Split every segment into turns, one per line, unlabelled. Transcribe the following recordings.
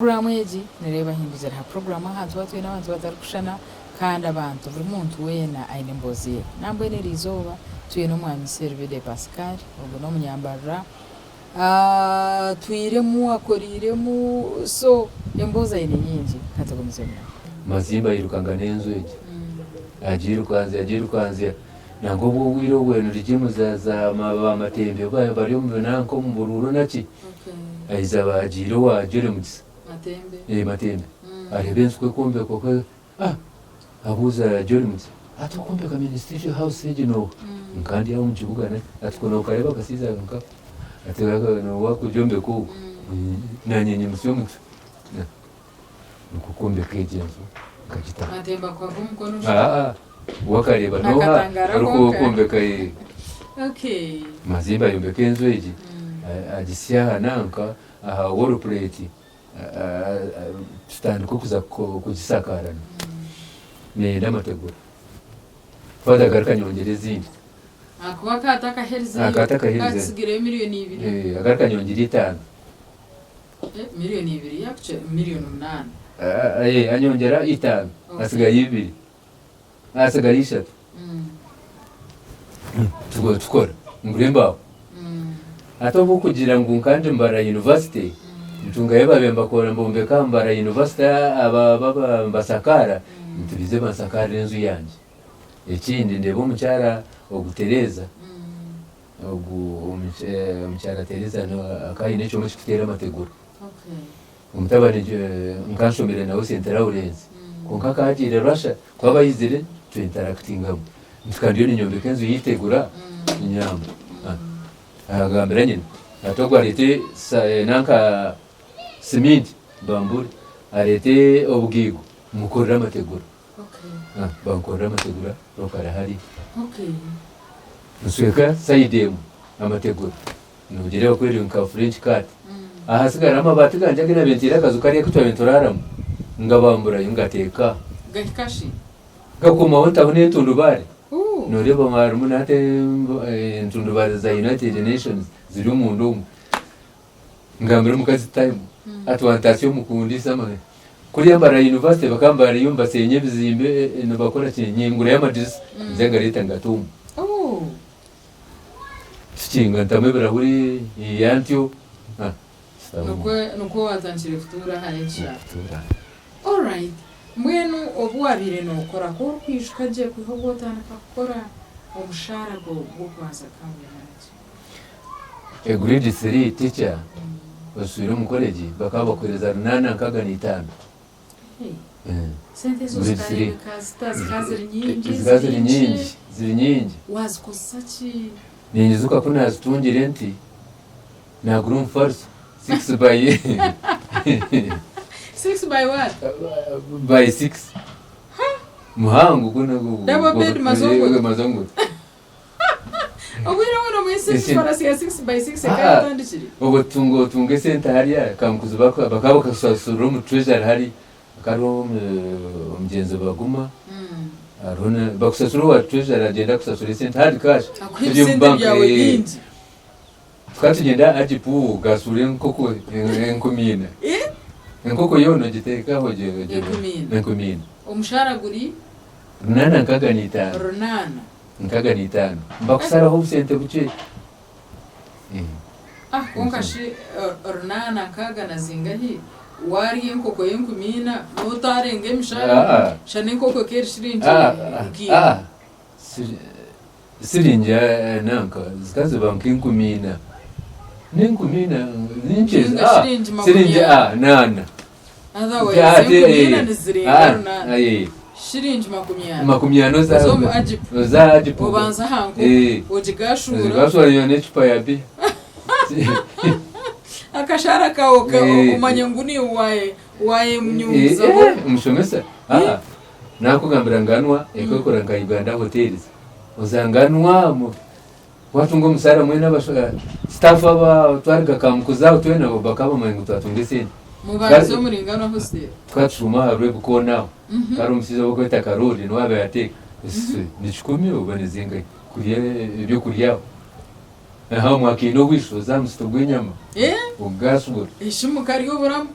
Puroguraamu egi nereeba hinduzire aha puroguraamu ahantu hatwine abantu batarikushushana kandi abantu buri muntu weena aine emboozi ye. Nambwenu eriizooba twine Omwami Serubide Pascal, ogu n'omunyambarira atwiremu, akoreiremu so emboozi aine nyingi katugumizemu nawe.
Mazimba airukanga n'enju egi agiirukanzya agiirukanzya nangwa obwo obwire obwo rigimu za za ba Matembe bari omu nanka omu buruuru naki Aija aba agiire owa Jolly Mugisa
Matembe.
Eh, Matembe. Areeba enju ku ekwombekwa ku ah abuuza Jolly Mugisa ati okwombeka ministerial house egi nooha? Nka ndi aho omu kibuga na ati ku nookareeba akashaija aka nkako ati aka nooha akugyombeka ogu? Naanye nyimutsya omutwe nikwo kwombeka egi enju nkagitaho.
Matembe akuhaga omukono shi?
Aa we akareeba nooha
Akatangaara kwonka.
orikwombeka ee.
Okay.
Mazimba ayombeka enju egi agisya aha nanka aha wall plate tutandika okuza kugisakaarana neyenda amategura. Father agaruka anyongyera ezindi.
Ahakuba akaba atakaherizeyo.
Akaba atakaherizeyo.
Akaba akitsigireyo miriyoni ibiri.
Agaruka anyongyera itaano.
Miriyoni ibiri yakukira miriyoni munaana.
Anyongyera itaano hatsigayo ibiri. Hatsigayo ishatu. Tuguma tukora ngura embaaho. Hati obu okugira ngu nka ndi Mbarara University, ntungayo babaire nibakora nibombeka aha Mbarara University aba nibasakaara, nti baije bansakaarire enju yangye. Ekindi ndeeba omukyara ogu Tereza, ogu omukyara Tereza akaba aine ekyoma ekirikuteera amategura. Omutabani nka nshomire nawe St Lawrence kwonka akaba agiire Russia ku aba aizire twe interactingamu nti ka ndiyo ninyombeka enju y'eitegura ninyamba agambira nyina ati ogu areete nanka siminti bambure areete obugaigo mukorere amategura bankorera amategura rokara hariya nsweka sayidi emwe amategura. Nogireeba ku eri nka French cut. Ahasigara amabaati gangye agu naabaire nteire akaju kariya aku twabaire nituraaramu, ngabamburayo ngateeka aha.
Gahika shi?
Gakomaho ntaho n'entundubaare.
Ooh.
Nooreeba harimu na hati entundubaare za United Nations ziri omunda omwo. Ngambira omukazi time ati wantaasya omu kundiisa amagara. Kuriya Mbarara University bakaba bariyo nibaseenya ebizimbe nibakora ki, nyingurayo amadirisa nze ngareeta ngata omwo.
Ooh.
Tukinga ntamu ebirahuri nyiya ntyo ah kitamu.
Nikwo nikwo watandikire kutuura aha ekisha.
Kutuura.
Alright. Mbwenu obu wabaire nokora ku orikwijuka gye kwiha obu otandika kukora omushaara gwawe gw'okubanza gukaba nigwingana ki?
A grade 3 teacher oswire omu college bakaba bakuhereza runaana nkaaga na itaano.
Sente ezo zikareebeka zita? Zikaba ziri nyingi?
Zikaba ziri nyingi, ziri nyingi.
Waazikozesa ki?
Ninyijuka ku naazitungire nti, naagura omufariso six by
Six by what?
By six. Muhango gwona.
Double bed mazongoto.
Mazongoto.
Obwire bwona omwe six farasi ya 6 by 6 ekaba etandikire.
Obwo tutunga otunga esente hariya kamukuzi bakaba bakakusasurira omu treasury hari hariho omugyenzi Baguma hariho na bakusasura owa treasury agyenda akusasura esente hard cash
Akuha ebisente byawe bingi.
Tukaba tugyenda Agipu gasuura enkoko enkumiina. Enkoko yoona ogiteeka aho enkumiina.
Omushaara guri?
Runaana nkaaga na itaano.
Runaana.
Nkaaga na itaano. Nibakusaraho obusente bukye.
Ah kwonka shi runaana nkaaga na zingahi waarya enkoko y'enkumiina n'otarenga emishaara shana enkoko ekaba eri shiringi nkaina.
Siringi nanka zikaba ziba nk'enkumiina. N'enkumiina ninkye
Ninga shiringi makumi
siringi
ana.
naana.
Otherwise
Ati,
enkumiina
eh,
nizirenga
ah,
runaana.
eh,
Shiringi 40.
40 oza
Oza omu Agip.
oza Agip.
Obanza aha nkoko
Eh.
ogigashuura.
Ogigashuura yoona n'ecupa ya biya.
Akashaara kawe ka-
Eh.
omanye ngu niiwe waye
Eh,
wayemyunguzaho.
eh, omushomesa ah, nakugambira nganwa ekwekora nka Uganda hotels oza nganwa mu- Watunga omusaara mwena aba staff aba twariga Kamukuzi aho twena bakaba bamanya ngu twatunga esente.
Mubandize omuri Ngano Hostel.
Tukaba tushuuma aha Rwebukona aho. Kare omushaija ou barikweta Karoli niwe yaabaire ateeka. Ese ni kikumi oba ni zingahi kurya ebyokurya aho. Aha omwaka eine obwisho oza aha musito gw'enyama ogaasugura.
Eshi mukarya oburamu.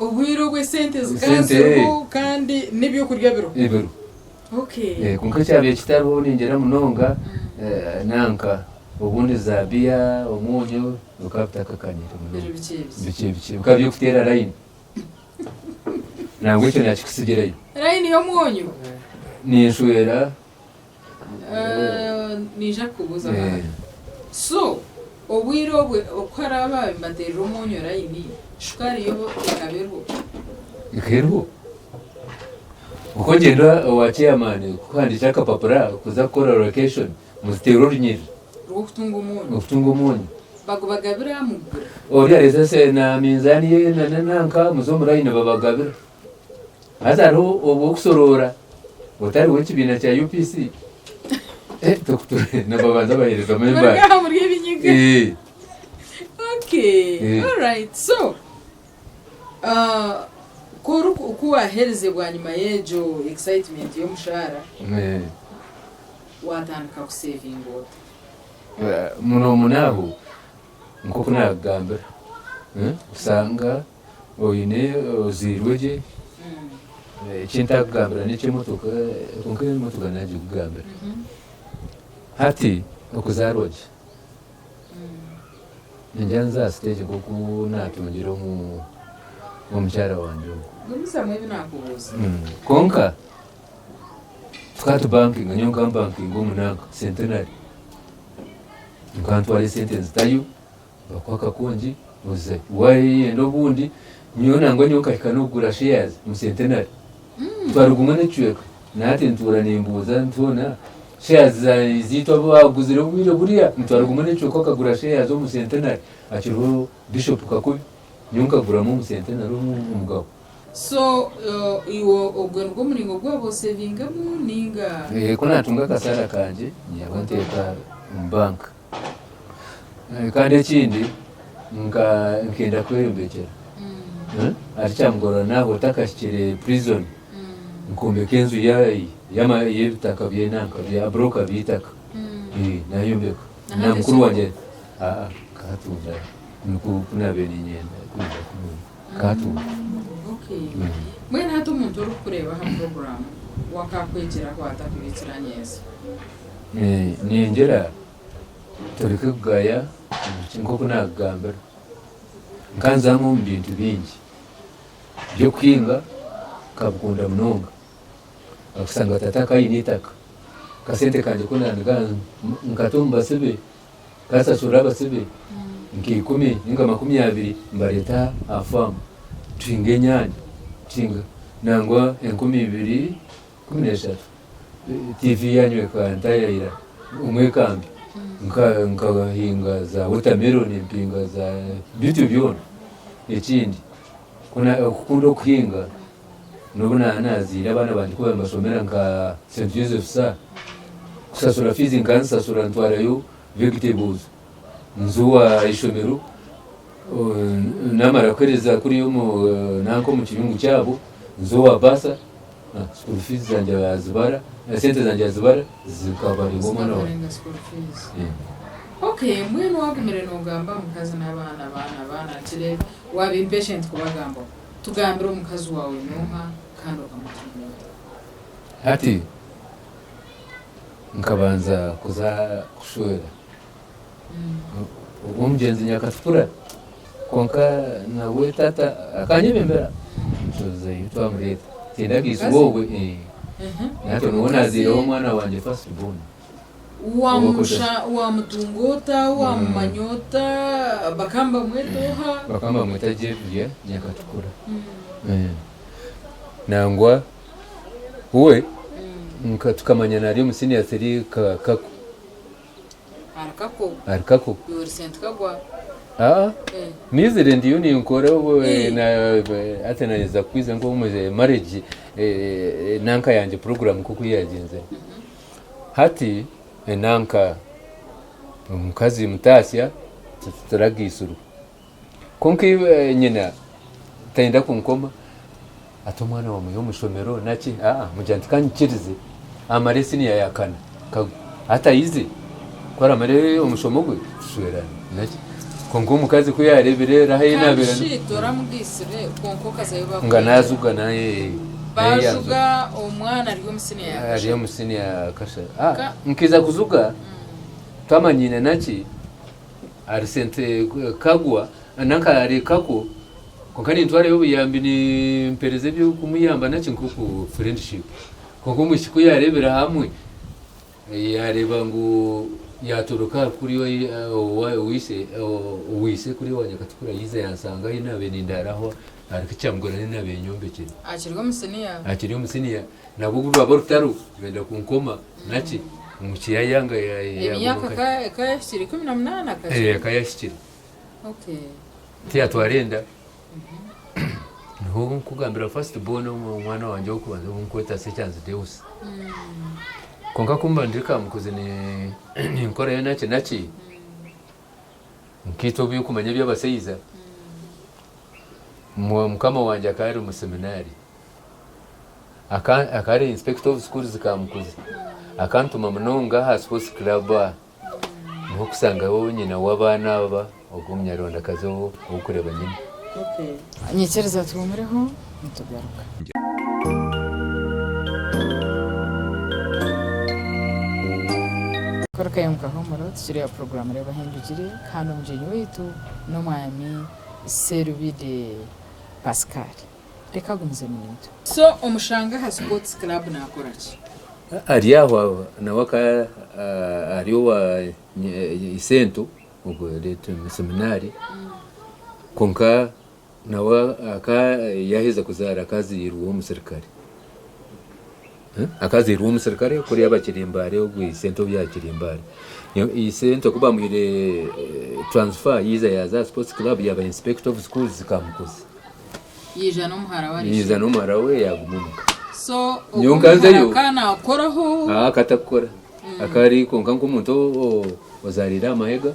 Obwire obu esente zikaba
Esente,
ziriho kandi n'ebyokurya biriho.
Ebiriho.
Okay.
Eh, kwonka ekyabaire kitariho ningira munonga eh, nanka obundi za biya, omwonyo bikaba bitakakanyire
Biri
munonga.
bikye bikye.
Bikye bikye bikaba by'okuteera layini. Nangwa ekyo naakikusigirayo.
Layini y'omwonyo?
Ninshwera.
Eh, Niija kukubuuza
Eh.
haaha. So, obwire obwe oku haraabe baabaire nibateerera omwonyo layini, shukaari yo ekaba eriho?
Ekaba eriho. Oku ogyenda owa chairman kukuhandiikira akapapura kuza kukora allocation, muziteere orunyiriri.
Rw'okutunga omwonyo.
Okutunga omwonyo.
Bagubagabira aha mugura.
Ori areeta se na minzaani ye na na nanka muze omu layini babagabira. Haza hariho obw'okushoroora otari w'ekibiina kya UPC eh, tokutu- nibabanza baherezamu
Muruge
embaare.
aha muri ebinyiga.
Eh,
Okay,
Eh.
alright. So, uh, ku oriku- ku waaherize bwanyima y'egyo excitement y'omushaara,
eh.
waatandika kusevinga ota?
Eh, muno muno aho nk'oku naakugambira eh, osanga oine ozairwe gye eki ntakugambira n'eky'emotoka kwonka emotoka nagikugambira. Hati okuzaarwa gye ningira nza aha siteegi nk'oku naatungire omukyara wangye ogwo.
Gumizamu ebi naakubuuza.
Kwonka tukaba tubankinga, nyowe nkambankinga omu nanka Centenary, nkantwara esente nzitayo. Bakuha akakongi oze wayenda obundi nyowe nangwa nyowe nkahika n'okugura shares omu Centenary mutwaro gumwe n'ekicweka nahati ntuura nimbuuza nti hoona shares zaitu abu baaguzire obwire buriya mutwaro gumwe n'ekicweka okagura shares omu Centenary akiriho Bishop Kakubi nyowe nkaguramu omu Centenary omu omugabo.
So iwe ogwo nigwo muringo ogu waaba osevingamu ninga?
Ku naatunga akasaara kangye nyihaho nteeka omu bank. Kandi ekindi nkenda kweyombekyera hati kyamugorora naaba otakahikire prison nkombeka enju y'ebitaka by'enanka bya broker by'eitaka nayombeka na mukuru wangye nkatunda nikwo kunabaire niinyenda kwija kubona nkatunda.
Mbwenu hati omuntu orikukureeba aha puroguraamu we akaakwegyeraho ata kubiikira nyentsya?
Ningira Tureke kugaya nk'oku naakugambira. Nkanzamu omu bintu bingi by'okuhinga nkabikunda munonga. Ahakushanga tata akaba aine eitaka, akasente kangye koona nkata omu basibe, nkasashura abasibe nka ikumi ninga 20 mbareeta aha faamu tuhinga enyaanya, tuhinga nangwa 2013 TV yanyu ekantayayira omwekambi nkahinga za watermelon mpinga za bityo byona. Ekindi okukunda okuhinga nobu nazaire abaana bangye kuba nibashomera nka St Joseph sa kusasura fees nkansasura ntwarayo vegetables nza owa ishomero namara kuhereza kuriya nanka omu kiyungu kyabo nza owa bursar. School fees zangye azibara, esente zangye azibara zikabaringa omwana wangye.
Zikabaringa school fees. Okay, mbwenu wagumire nogamba omukazi n'abaana abaana abaana nkireeba waba impatient kubagambaho. Tugambire omukazi waawe n'oha kandi okamutunga ota?
Hati nkabanza kuza kushwera ogwo omugyenzi nyakatukura kwonka nawe taata akanyebembera tuzayo twamureeta tindagaitsirwe obwe hati niwe nazaireho omwana wangye first born.
Wamutunga ota, wamumanya ota, bakaba nibamweta oha?
Bakaba nibamweta Jevia Nyakatukura. Nangwa we tukamanyana ari omu senior three Kako.
Ahari Kako?
Ahari Kako.
Iwe ori Sent Kagwa?
Aa, nizire ndiyo ninkora obu hati nayeza kwiza nk'omu marriage nanka yangye program nk'oku yagyenzire. Hati nanka omukazi mutasya titurageisirwe. Kwonka nyina tayenda kunkoma ati omwana wamwiha omu ishomero naki aa mugira nti kanyikirize amare siniya ya kana hati ayize ku aramare omushomo gwe tushwerane naki. Kwonka omukazi ku yaareebire raha ei
Kandi
naabaire
shi toramugaitsire kwonka okazayo
nga
bakwegyera.
naazuga naye naye yanzuga.
Baajuga omwana ari omu siniya ya
Ari
kashatu.
omu siniya ya kashatu. Ah,
Ka
nkiza kuzuga twamanyiine naki ahari sente Kagwa nanka ahari Kako kwonka nintwarayo obuyambi nimpereza eby'okumuyamba naki nk'oku friendship. Kwonka omwishiki ku yaareebire hamwe Yaareeba ngu yaatoroka aha kuri owa ise kuri owa Nyakatukura yaija yansanga ahi naabaire nindaara aho ahari Kikyamugora ahi naabaire nyombekire.
Akiri omu siniya?
Akiri omu siniya. Nabwo rwaba orutaro benda kunkoma naki omwishiki yaayanga yaaguma
Emyaka
nka.
ekaba yahikire 18 akakira?
Ekaba yahikire.
Okay.
Tiyatwara enda. Niho nkugambira first born omwana wangye ow'okubanza ou nkweta Sekyanzi Deus. Kwonka ku mba ndi Kamukuzi ninkorayo naki naki, nkaitwe eby'okumanya eby'abashaija, mukama wangye akaba ari omu seminari, akaba ari inspector of schools Kamukuzi, akantuma munonga aha sports club aha. Niho okusangaho nyina w'abaana aba, ogwo omunyarwandakazi ou orikureeba nyina.
Nyikiriza tuhuumureho nitugaruka. Garukayo omu kahuumuro tukiri aha puroguraamu Reeba Ohindukire kandi omugyenyi waitu n'omwami Serubide Pascal. Reka agumizemu naitwe. So omushanga aha sports club nakora ki?
Ari aho nawe akaba ari owa isento ogwo seminari kwonka nawe akaba yaheza kuzaara akazairwe omusirikare akazairwe omusirikare kuriya bakiri Mbale ogwo isento obu yakiri Mbale isento ku bamuhaire transfer yaija yaza aha sports club yaba inspector of schools Kamukuzi.
Yaija n'omuhara we
Yaija
arishoma.
n'omuhara we yaaguma omuka.
So
Nyowe
ogwo
nkanzayo.
omuhara ka naakoraho.
Aa katakukora. Akari kwonka nk'omuntu ozaariire aha mahega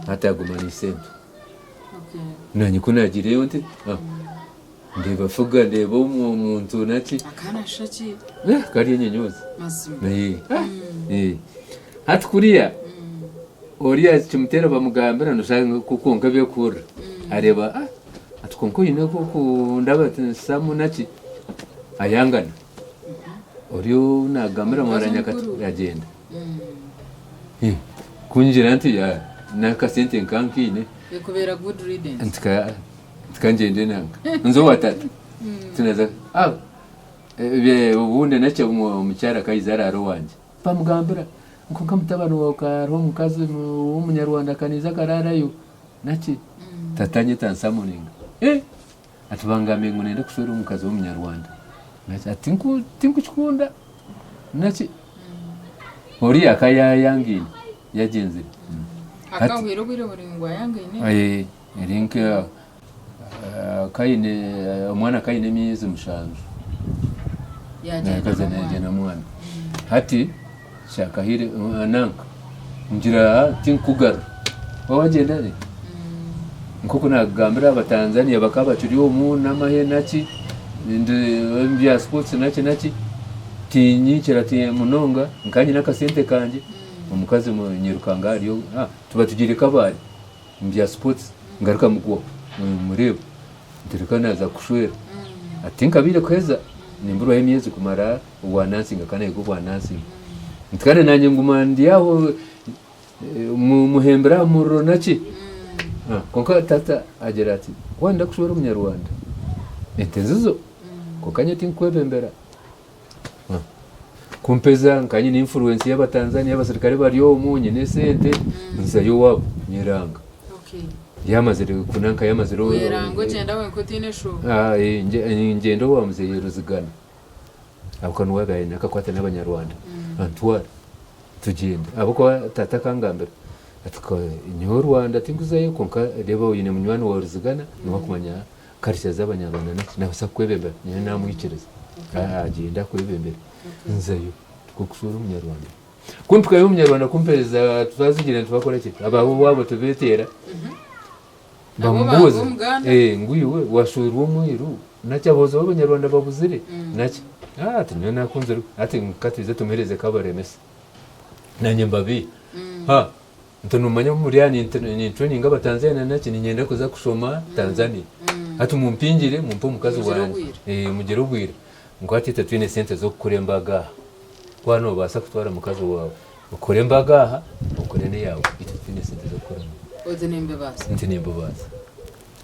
hati aguma na isente.
Okay.
Naanye ku naagiireyo nti ah, ndeeba fuga ndeeba omuntu naki.
Akaana ashusha ki?
Eh, kari enyonyoozi.
Mazima.
Eh, eh. Hati kuriya oriya kimuteera bamugambira noshanga kwonka eby'okuhurira areeba ah Ati kwonka oine nk'okundaba nsamu naki ayangana ori ou nagambira
Omukazi
muhara nyakati
omukuru.
agyenda Eh, kungira nti ya n'akasente nka nkaine
Ekubeera good riddance.
nti ka nti ka ngyende nanka nze owa tata tinaza ah obundi nakyo omukyara akaija araara owangye bamugambira nkonka mutabani waawe ka hariho omukazi w'omunyarwanda akaniija akaraarayo Naki? Tata anyeta ansamoninga. Eh! Ati bangambire ngu nenda kushwera omukazi w'omunyarwanda. Naki? Ati tinku tinkukikunda. Naki? Oriya aka yayangaine yagyenzire. Hati
Akahwire obwire buraingwa ayangaine?
Eh, eri nka kaine omwana kaine emyezi mushanju.
Yagyenda
Nakaza
n'omwana.
nagyenda n'omwana. Hati Kyakahire nanka ngira tinkukugarura waaba wagyenda re nk'oku naakugambira abatanzania bakaba bakiri omu n'amahe naki omu bya sports naki naki tinyikira munonga nkaba nyine akasente kangye omukazi nyirukanga ahari tuba tugiire Kabale omu bya sports ngaruka mugwaho mureeba nti reka naaza kukushwera ati tinkabaire kuheza nimburwaho emyezi kumara obwa nursing akaba nayega obwa nursing nti kandi nanye nguma ndi aho muhembera aha muriro naki kwonka tata agira ati wayenda kushwera omunyarwanda ente nzizo kwonka nyowe tinkukwebembera kumpeza nkaba nyine influence y'abatanzania abasirikare bari omu nyine esente nzayo owabo nyeranga yamazire kunanka yamazire
Oyeranga ogyenda wenka otaine eshonga.
Ngyenda owa muzeeyi Ruzigana. Ahabw'okuba niwe yaabaire aine akakwate n'Abanyarwanda, antwara tugyenda ahabw'okuba taata akangambira ati nyowe Rwanda tinkuzayo kwonka reeba oine munywani waawe Ruzigana niwe akumanya culture z'Abanyarwanda naki naabaasa kukwebembera nyowe naamwikiriza agyenda akwebembere nzayo nikwo kushwera Omunyarwanda. Ku mpikayo Omunyarwanda kumpereza twazigire nitwakora ki ab'owaabo tubeeteera.
Nabo banga
Bamubuuza,
Omuganda.
Eh, ngu iwe washwerwa omwiru naki aboojo b'Abanyarwanda babuzire naki? Ah, ati nyowe nakunzire ati ka twije tumuhereze kabaremesa nanye mbabiiha. Ha! Nti nomanya obu muri aha nintureyininga Abatanzania na naki niinyenda kuza kushoma Tanzania. Hati mumpingire mumpe omukazi
Mugire
wangye.
obwire.
Mugire obwire. Ngu hati itwe twine esente z'okukora embaga aha. Waaba noobaasa kutwara mukazi waawe okore embaga aha, okore n'eyaawe. Itwe titwine esente z'okukora embaga.
Oti nimbibaasa.
Nti nimbibaasa.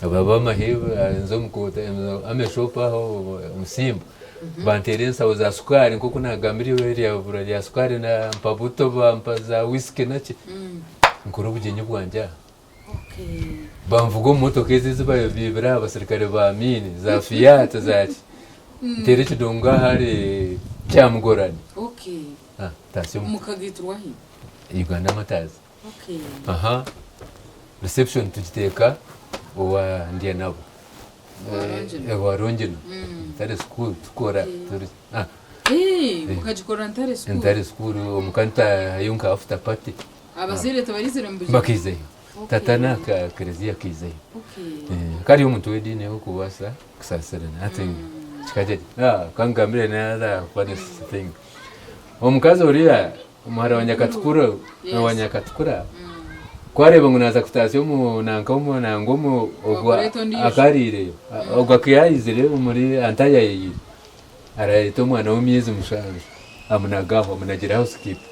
Aba ab'amahe nza omu kooti army shop aho omu Simba banteera ensaho za sukaari nk'oku naagambire iwe erya bura rya sukaari bampa buto bampa za wisiki naki nkore obugyenyi bwangye aha. Banvuga omu motoka ezi ezi baibire aha basirikare ba Amin za Fiat za ki nteera ekidongo ahari Kyamugorani. Ntaasya omu
Mukagaiturwa hi?
Uganda Martyrs. Aha reception tugiteeka owa Ndyanabo owa Rongino Ntare school tukora turi ah
Mukagikorera Ntare school?
Ntare school omuka ntahayo nka after party.
Abazaire tibarizire mu bugyenyi?
Bakaizayo. Tata na kereziya akaizayo. Kare omuntu w'ediini orikubaasa kusaasirana hati kikagira ki kangambire another funny thing. Omukazi oriya Omuhara wa Nyakatukura owa Nyakatukura ku areeba ngu naaza kutaasya omu nanka omu nangwa omu ogwo
Wakureeta ondiijo.
akaariireyo ogwo ku yaizire omuri antayayeyire arareeta omwana w'emyezi mushanju amunaga aho amunagira house keeper.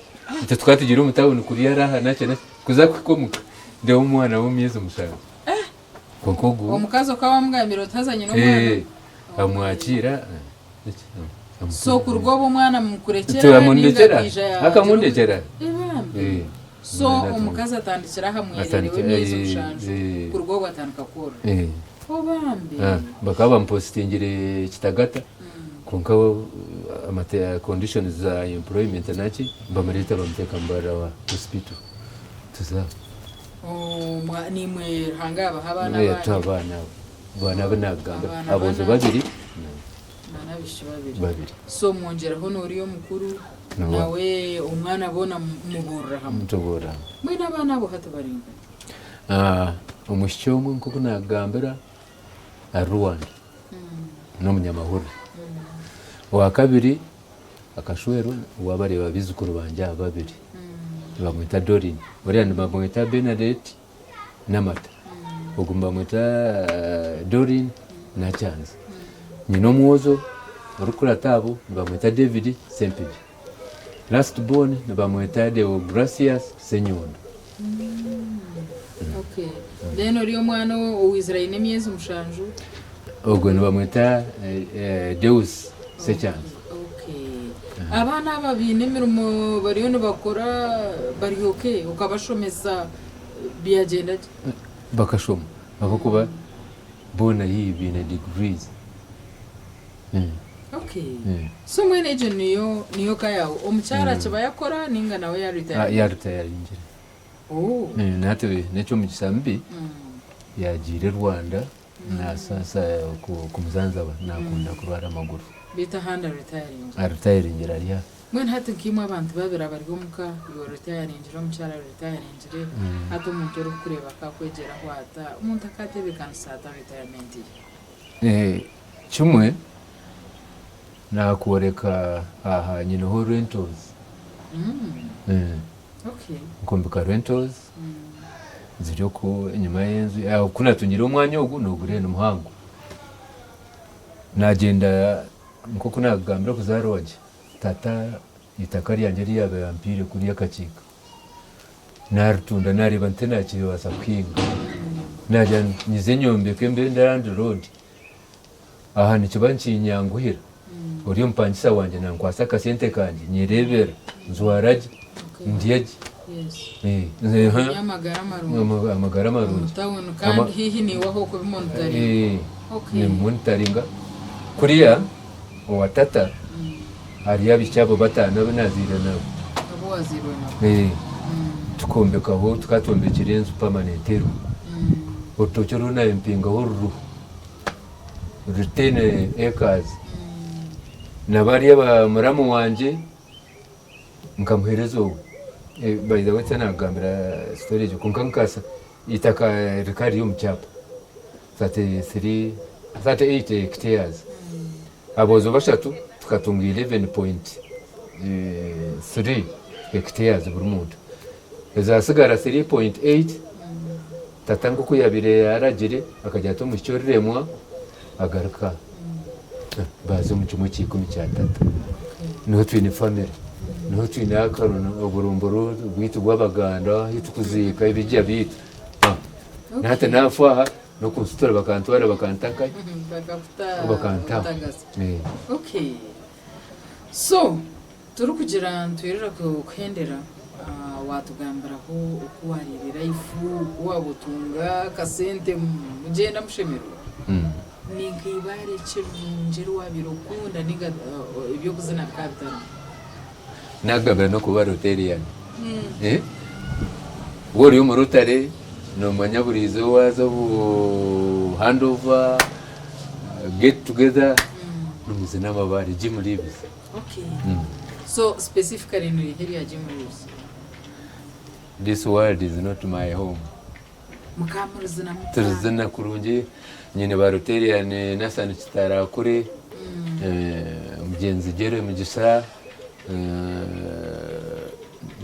Itwe tukaba tugiire omu tawuni kuriya ari aha naki naki kuza kuhika omuka ndeeba omwana w'emyezi mushanju. Kwonka ogu
Omukazi okaba wamugambira oti haza nyine omwana.
Eh, amwakiira
So kuruga obu omwana mukurekyera
Turamundekera.
ninga akaija yagira
Akamundekera.
Ebambi.
Eh,
So
omwana
omukazi atandikira aha mwerere
Atandikira,
w'emyezi
eh,
mushanju
eh.
kuruga obu atandika kworora.
Eh.
Obambi.
Ah, bakaba bamupositingire Kitagata kwonka amate conditions za employment naki bamureeta bamuteeka Mbarara hospital tuza
Oh, nimwe Ruhanga yabaha abaana
Eh,
banyu.
tuha abaana abo abaana abu nagambira
Abaana
aboojo
bana.
babiri
N'abaishiki babiri.
Babiri.
So mwongyeraho n'oriya omukuru
Nawe.
nawe omwana boona mubuurira hamwe.
Tubuurira hamwe.
Mbwenu abaana abo hati bari nkahi?
Ah, omwishiki omwe nk'oku naakugambira ari Rwanda n'omunyamahurire. Owakabiri akashwerwa wabareeba baijukuru bangye aba babiri nibamweta Doreen. Oriya nibamweta Bernadette Namata. Ogu nibamweta Doreen Nakyanzi. Nyine omwojo orikukurata abo nibamweta David Ssempijja. Last born nibamweta Deogratius Ssenyondo.
Okay. Then oriya omwana owaizire aine emyezi mushanju?
Ogwo nibamweta Deus Ssekyanzi.
Okay. Abaana aba baine emirimo bariyo nibakora bari okay okabashomesa byagyenda gye?
Bakashoma ahabw'okuba boona haihi baine degrees.
Okay. So mbwenu egyo niyo niyo ka yaawe. Omukyara akiba yakora ninga nawe ya retiringa?
Ya retiringire.
Oh.
Nahati n'eky'omugisha mubi yagiire Rwanda nasaasa kumuzanzaba nakunda kurwara amaguru.
Beitu ahandi aretiringire?
Aretiringire ari aha.
Mbwenu hati nkaimwe abantu babiri abari omuka, iwe oretiringire omukyara aretiringire, hati omuntu orikukureeba akaakwegyeraho ata? Omuntu akaatebeekanisa ata retirement ye?
Kimwe naakworeka aha nyineho rentals. Nkombeka rentals ziri oku enyima y'enju aho ku naatungire omwanya ogu noogura ni muhango. Naagyenda nk'oku naakugambira okuzaarwa gye, tata eitaka ryangye eri yaabaire ampiire kuriya akakiika, naaritunda naareeba nti tinaakibaasa kuhinga, naagira ngu nyize nyombeke mbe landiroodi. Aha nikiba nikinyanguhira, ori omupangisa wangye nankwasa akasente kangye, nyereebera, njwara gye, ndya gye. Amagara marungi. Nimonitaringa. Kuriya owa tata hariyo abaishiki abo bataano abu naazaire nabo. Tukombekaho, tukaba twombekire enju permanent eriho. Orutookye oru naampingaho ruriho. Rutaine acres na bariya ba muramu wangye nkamuhereza owe by the way tinakugambira story egyo kwonka nkasa eitaka rikaba riri omu kyapa 33 38 hectares aboojo bashatu tukatunga 11.3 hectares buri muntu. Ezasigara 3.8 tata nk'oku yabaire aragire akagira ati omwishiki oriremwa agaruka baza omu kimwe kya ikumi kya tata. Niho twine family, niho twine oburumbo bwaitu bw'Abaganda ahu turikuziika ebigya byaitu. Nahati naafa aha n'okunsutura bakantwara bakanta nkahi? Bakantaho.
So Turikugira nitwirira kuhendera, waatugambiraho oku waariire life, oku waabutunga akasente mugyenda mushemererwa. Ni nka eibaare ki erirungi eri waabaire okunda nainga eby'okuzina bikaba bitarimu?
Naakugambira n'okuba Rotarian. Waaba ori omu Rotary noomanya buri izooba waaza omu hand over, get together, nimuzina amabaare, Jim Reeves.
Okay. So specifically niriha erya Jim Reeves?
This world is not my home.
Mukaba murizina muta?
Turizina kurungi nyine ba Rotarian Nathan Kitarakure, mugyenzi Jerry Mugisha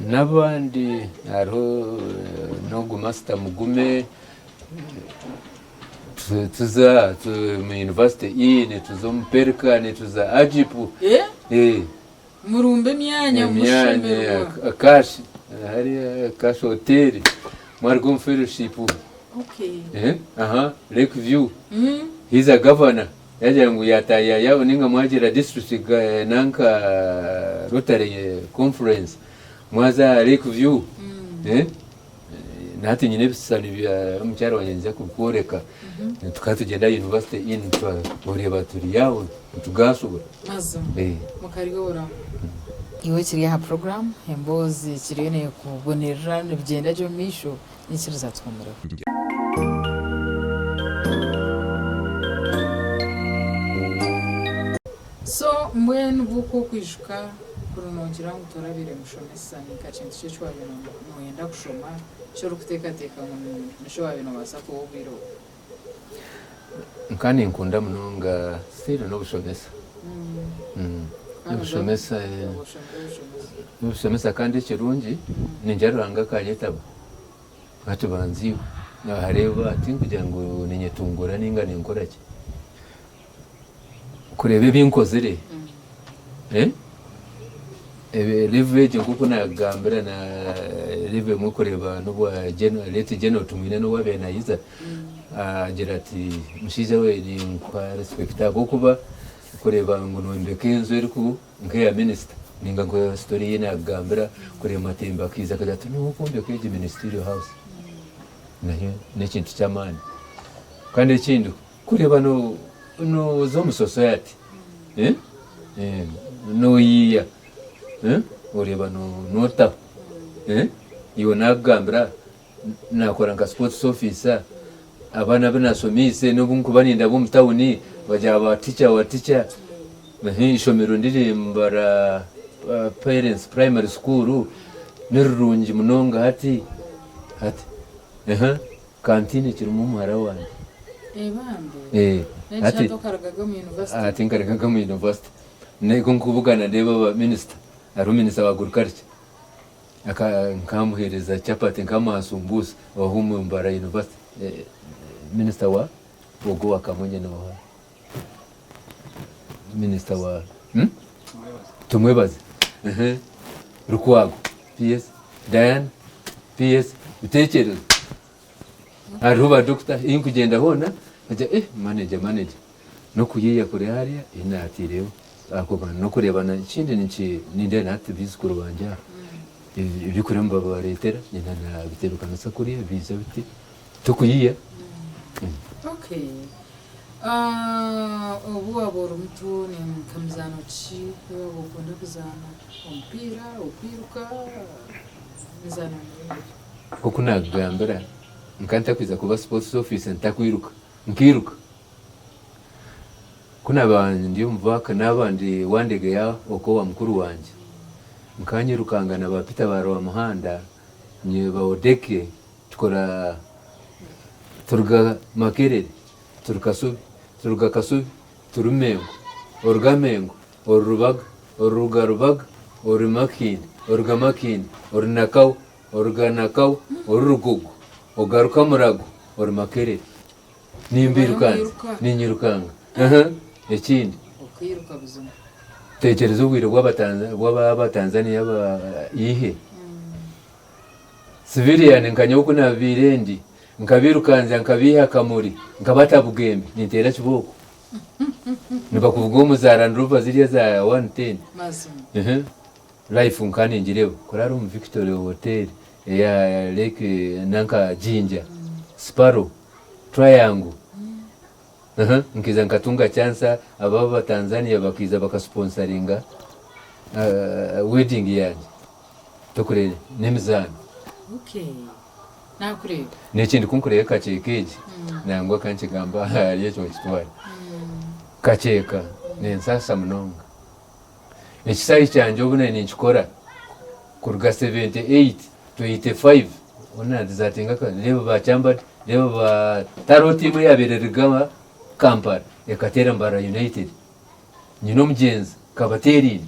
n'abandi hariho n'ogu Master Mugume. Tuza omu University Inn, tuza omu Pelican, tuza Agip.
Eh? Murumba emyanya mushemererwa.
Cash, hariya Cash Hotel, mwaruga omu fellowship.
Okay.
Aha, Lake View. He's a governor. Yagira ngu yatayaya ninga mwagira district nanka Rotary conference mwaza Lake View. Na hati nyine ebishushani bya omukyara wangye ninza kubikworeka. Tukaba tugyenda aha University Inn oreeba turi aho nitugaasubura.
Mazima mukaryoraho. Iwe kiri aha program emboozi kiriyo nekubonerera nibigyenda gye omu maisho nyikiriza tuhumureho. So mbwenu bwo ku okwijuka kuri nogira ngu torabaire mushomesa ninka kintu ki eki wabaire noyenda kushoma eki orikuteekateeka ngu nikyo wabaire nobaasa kuba obwire obu?
Nka ninkunda munonga still n'obushomesa. N'obushomesa n'obushomesa kandi ekirungi ningira Ruhanga akanyetaba hati banziibwe nahareeba tinkugira ngu ninyetunguura ninga ninkora ki. Kureeba ebi nkozire, level egyo nk'oku naakugambira na level emwe kureeba n'obwa late General Tumwine n'obu abaire naija, agira ati mushaija we ninkuha respect ahabw'okuba kureeba ngu nombeka enju eriku nk'eya minisita ninga nka story ei naakugambira kureeba Matemba akaija akagira ati nyowe kwombeka egi ministerial house nayo n'ekintu ky'amaani. Kandi ekindi Kureeba nooza omu society noyiiya oreeba notaho iwe nakugambira nakora nka sports officer abaana abu nashomiise nobu nkuba nindaba omu tawuni bagira ba teacher wa teacher eishomero ndiri mbara parents primary school nirirungi munonga hati hati. Canteen kirimu omuhara wangye.
Eh bambi.
Eh,
N'ekyo
hati
hati okarugaga omu university.
Hati nkarugaga omu university. Neko nkubugana ndeeba aba minister, hariho minister wa agriculture. Aka nkamuhereza chapati nkamuha sumbusa owu Mbarara university. Eh, minister wa ogwo owa Kamunye noha? Minister wa hmm? Tumwebaze. Uh-huh. Lukwago. PS. Diana. PS. Bitekerezo. Hariho ba doctor ei nkugyenda hoona bagira eh manager manager n'okuyiiya kuri hariya ei naataireho ahakuba n'okureeba ekindi ninki nindeeba nahati baijukuru bangye aha ebyokurya nibabareetera nyina nabitebeekanisa kuriya biija biti tikuyiiya.
Okay. Ah, obu waaba ori muto ni nka mizaano ki ei waaba okunda kuzaana? Omupiira, okwiruka, emizaano miringo ki?
Nk'oku naakugambira, nkaba ntakwija kuba sports officer ntakwiruka. Nkairuka. Ku naaba ndi omu vaaka naaba ndi Wandegeya okwo owa mukuru wangye, nkaba nyirukanga na ba Peter ba Rwamuhanda, nyowe ba Odeke, tukora turuga Makerere turi Kasubi, turuga Kasubi turi Mengo, oruga Mengo ori Rubaga, oruga Rubaga ori Makindye, oruga Makindye ori Nakawa. oruga Nakawa ori Rugogo ogaruka Murago ori Makerere. Nimbirukanza, ninyirukanga. Ekindi, tekyereza obwire bw'Abatanzania aba ihe. Civilian nka nyowe oku nabaire ndi, nkabirukanza nkabiiha Kamuri nkabata Bugembe ninteera kibooko. Nibakuvuga omu za Land Rover ziriya za 110. Life nka ningireeba kurara omu Victory Hotel eya Lake nanka Jinja, Sparrow, Triangle. Nkaija nkatunga chance abo aba Tanzania bakaija baka sponsoringa wedding yangye tokureeba n'emizaano.
Okay. Nakureeba.
N'ekindi ku nkureeba kakyeka egi nangwa kankigamba ahari ekyo nkitware. Kakyeka nensaasa munonga. Ekisaayi kyangye obu nari ninkikora kuruga 78 to 85 hoona ndizatinga reeba ba Kyambadde reeba ba tariho tiimu eyaabaire eruga Kampala ekateera Mbarara United. Nyine omugyenzi Kabateeraine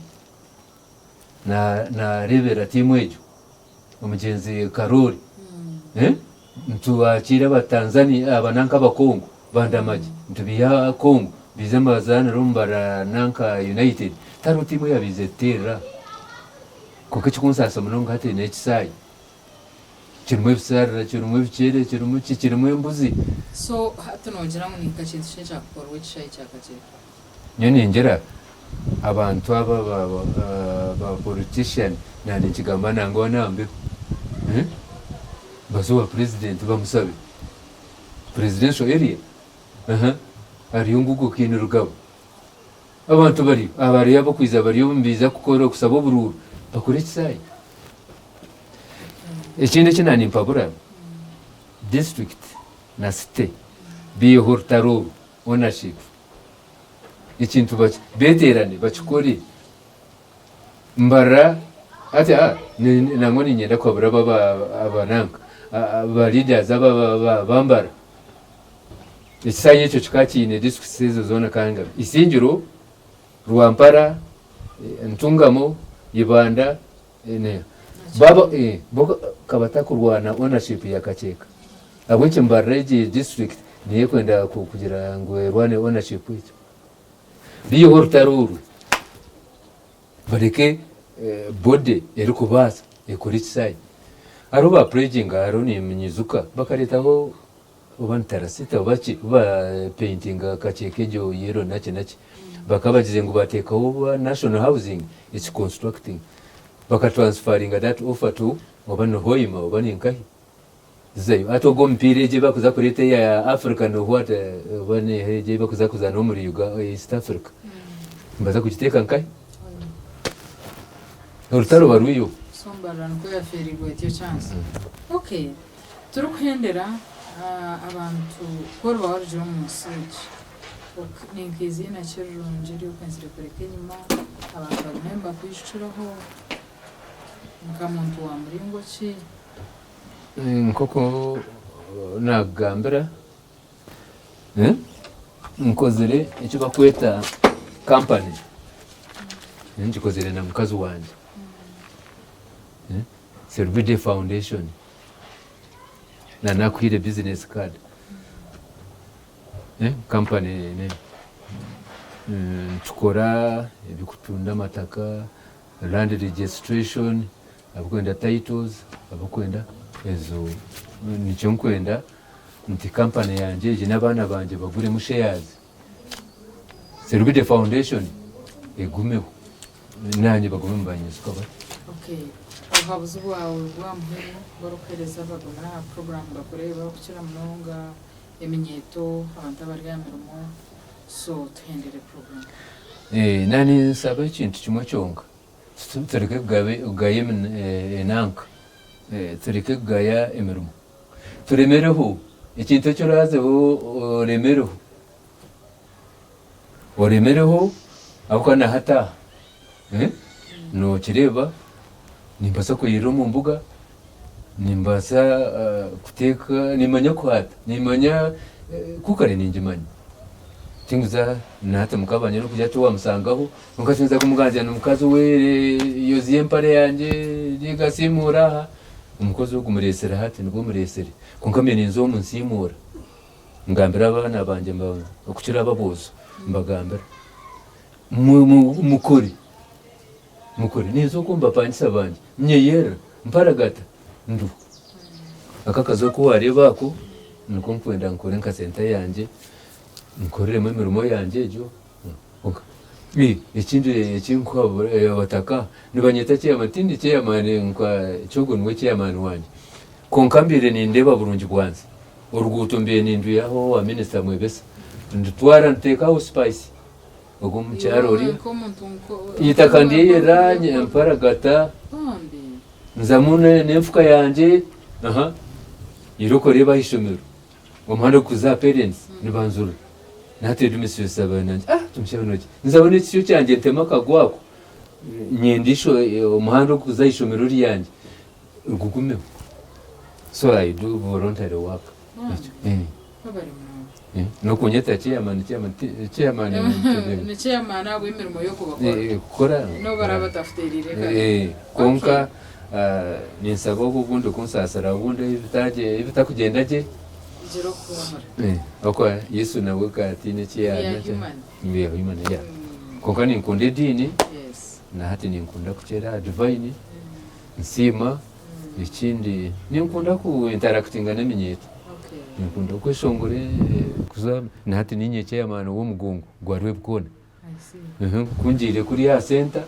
naareeberera tiimu egyo omugyenzi Karoli. Nitubakiira aba Tanzania aba nanka aba Congo bandamagye nitubiiha Congo biize nibazaanira omu Mbarara nanka United tihariho tiimu eyabiize kuteerera kwonka ekikunsaasa munonga hati n'ekisaayi kirimu ebisharara kirimu ebikyere kirimu ki kirimu embuzi.
So hati noogira ngu ninka kintu ki ekyakukorwa ekishaayi kya Kakyeka?
Nyowe ningira abantu aba ba politician nanye ninkigamba nangwa nambeho baze owa president bamusabe presidential area hariyo ngu ogwo Kainerugaba abantu bariyo abariyo abokwiza bariyo nibaija kukora kusaba oburuuru bakore ekisaayi. Ekindi eki nanimpabura district na city biiheho orutaro oru ownership. Ekintu beterane bakikore mbarira hati nangwa niinyenda kuhabura aba abananka ba leaders aba aba Mbara ekisaayi ekyo kikaba kiine districts ezo zoona kandi Isingiro, Rwampara, Ntungamo, Ibanda Bo kabatakurwana ownership ya Kakyeka ahabw'enki Mbarara egi district niyo ekwenda kugira ngu erwane ownership egyo. Biiheho orutaro orwo bareke body erikubaasa ekore ekisaayi. Hariho ba pledginga hariho ninyijuka bakareetaho oba ni tarasita oba ki ba paintinga Kakyeka egyo yellow naki naki bakaba bagizire ngu bateekaho oba national housing eki constructing baka transferringa that offer to oba ni Hoima oba ni nkahi zayo hati ogwo omupiira egyo ebakuza kureeta eya Africa no what oba neha egyo ebakuza kuzaana omuri East Africa nibaza kugiteeka nkahi orutaro barwiheho.
So Mbarara nikwo yafeereirwe etyo chance. Okay. Turikuhendera, abantu ku oriba warugire omu nsi egi, ni nk'eiziina ki erirungi eri okwenzire kureka enyima, abantu bagume nibakwijukiraho nka muntu wa muringo ki?
Nk'oku naakugambira, nkozire eki barikweta kampani, ngikozire na mukazi wangye. Serubidde Foundation na nakuhaire business card company nitukora ebyokutunda amataka, land registration, abarikwenda titles, abarikwenda ezo nikyo ndikwenda nti company yangye egi n'abaana bangye baguremu shares. Serubidde Foundation egumeho nanye bagume nibanyijuka bati.
Okay. Obuhabuzi bwawe bw'aha muheru obu orikuheereza abagumire aha puroguraamu bakureeba okukira munonga eminyeeto, abantu abari aha mirimo, so tuhendere puroguraamu.
Naaba ninsaba ekintu kimwe kyonka, tureke kugaya enanka, tureke kugaya emirimo, turemereho, ekintu eki oraazeho oremereho. Oremereho ahabw'okuba na hati aha nokireeba nimbaasa kweyerera omu mbuga, nimbaasa kuteeka, nimanya kuhaata, nimanya kukare ningimanya. Tinkuza na hati mukabanja n'okugira ati wamusangaho kwonka tinkuza kumugambira nti mukazi we yozya empare yangye, nigasiimuura aha. Omukozi ogu mureetsire hati nibwo mureetsire. Kwonka mbe ninza omu nsiimuura. Ngambira abaana bangye okukira ab'aboojo mbagambira, Mukore, mukore. Ninza okwo omu bapangisa bangye, nyeyerera, mparagata, nduha. Aka akazu aku waareeba ako, niko nkwenda nkore nka senta yangye, nkoreremu emirimo yangye egyo. Kwonka ekindi eki nkuhabura abataka, nibanyeta chairman, tindi chairman nka Kyogo niwe chairman wangye. Kwonka mbaire nindeeba burungi bwansi. Oruguuto mbaire nindwihaho owa minisita Mwebesa, ndutwara nduteeka aho Spice ogwo omukyara oriya. Eitaka ndyeyera mparagata nzamu n'enfuka yangye aha iroko reeba aha ishomero omuhanda ogurikuza aha parents nibanzurira nahati headmistress aba nangye ah tumushabe noki nzaho n'ekisyo kyangye nteme akagwa ako nyenda omuhanda ogurikuza aha ishomero ryangye Gugumeho so I do voluntary work ekyo eh.
Webare munonga.
Eh, Nokunyeta chairman chairman chairman
Ni chairman ahabw'emirimo y'okubakora.
Eh, kukora
N'obu baraba batakuteereire kare.
Eh, kwonka ah, ninsaba obu obundi kunsaasira obundi ebitagye ebitakugyenda gye
Gira okuhuumura.
Eh, okwa Yesu nawe ka tiine eki
We are
yaana
human.
We are human, yeah. Kwonka ninkunda ediini
Yes.
na hati ninkunda kukyera divine Nsiima, ekindi ninkunda ku interactinga n'eminyeeto. Ninkunda kweshongora kuza na hati niinye chairman w'omugongo gwa Rwebikoona. Ku ngiire kuriya aha centre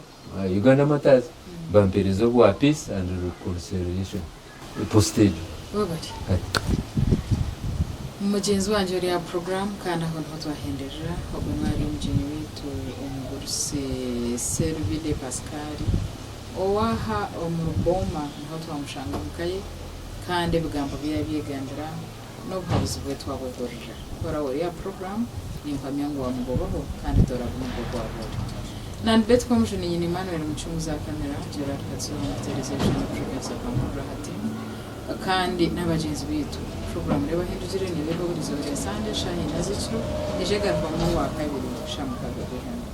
Uganda Martyrs bampeereza obwa peace and reconciliation post egyo.
Webare. Mugyenzi wangye ori aha puroguraamu kandi aho niho twahenderera ogwo niwe ari omugyenyi waitu omugurusi Serubide Pascal. Ow'aha omuri Booma niho twamushanga omu ka ye, kandi ebigambo bi yabyegambira n'obuhabuzi bwe twabwehurira. Ku oraabe ori aha puroguraamu, nimpamya ngu waamugobaho kandi toraba omugo gwa buri. Nandi Betty Komujuni nyina Emmanuel Mucunguzi aha kamera, Gerald Katsura omu kuteereza ebishushani Producer Kamurura aha tiimu kandi n'abagyenzi baitu. Puroguraamu Reeba Ahindugire neeba eriho buri izooba rya Sande shaaha ina z'ekiro, eija egarukwamu Orwakabiri shaaha mukaaga ogw'eihangwe.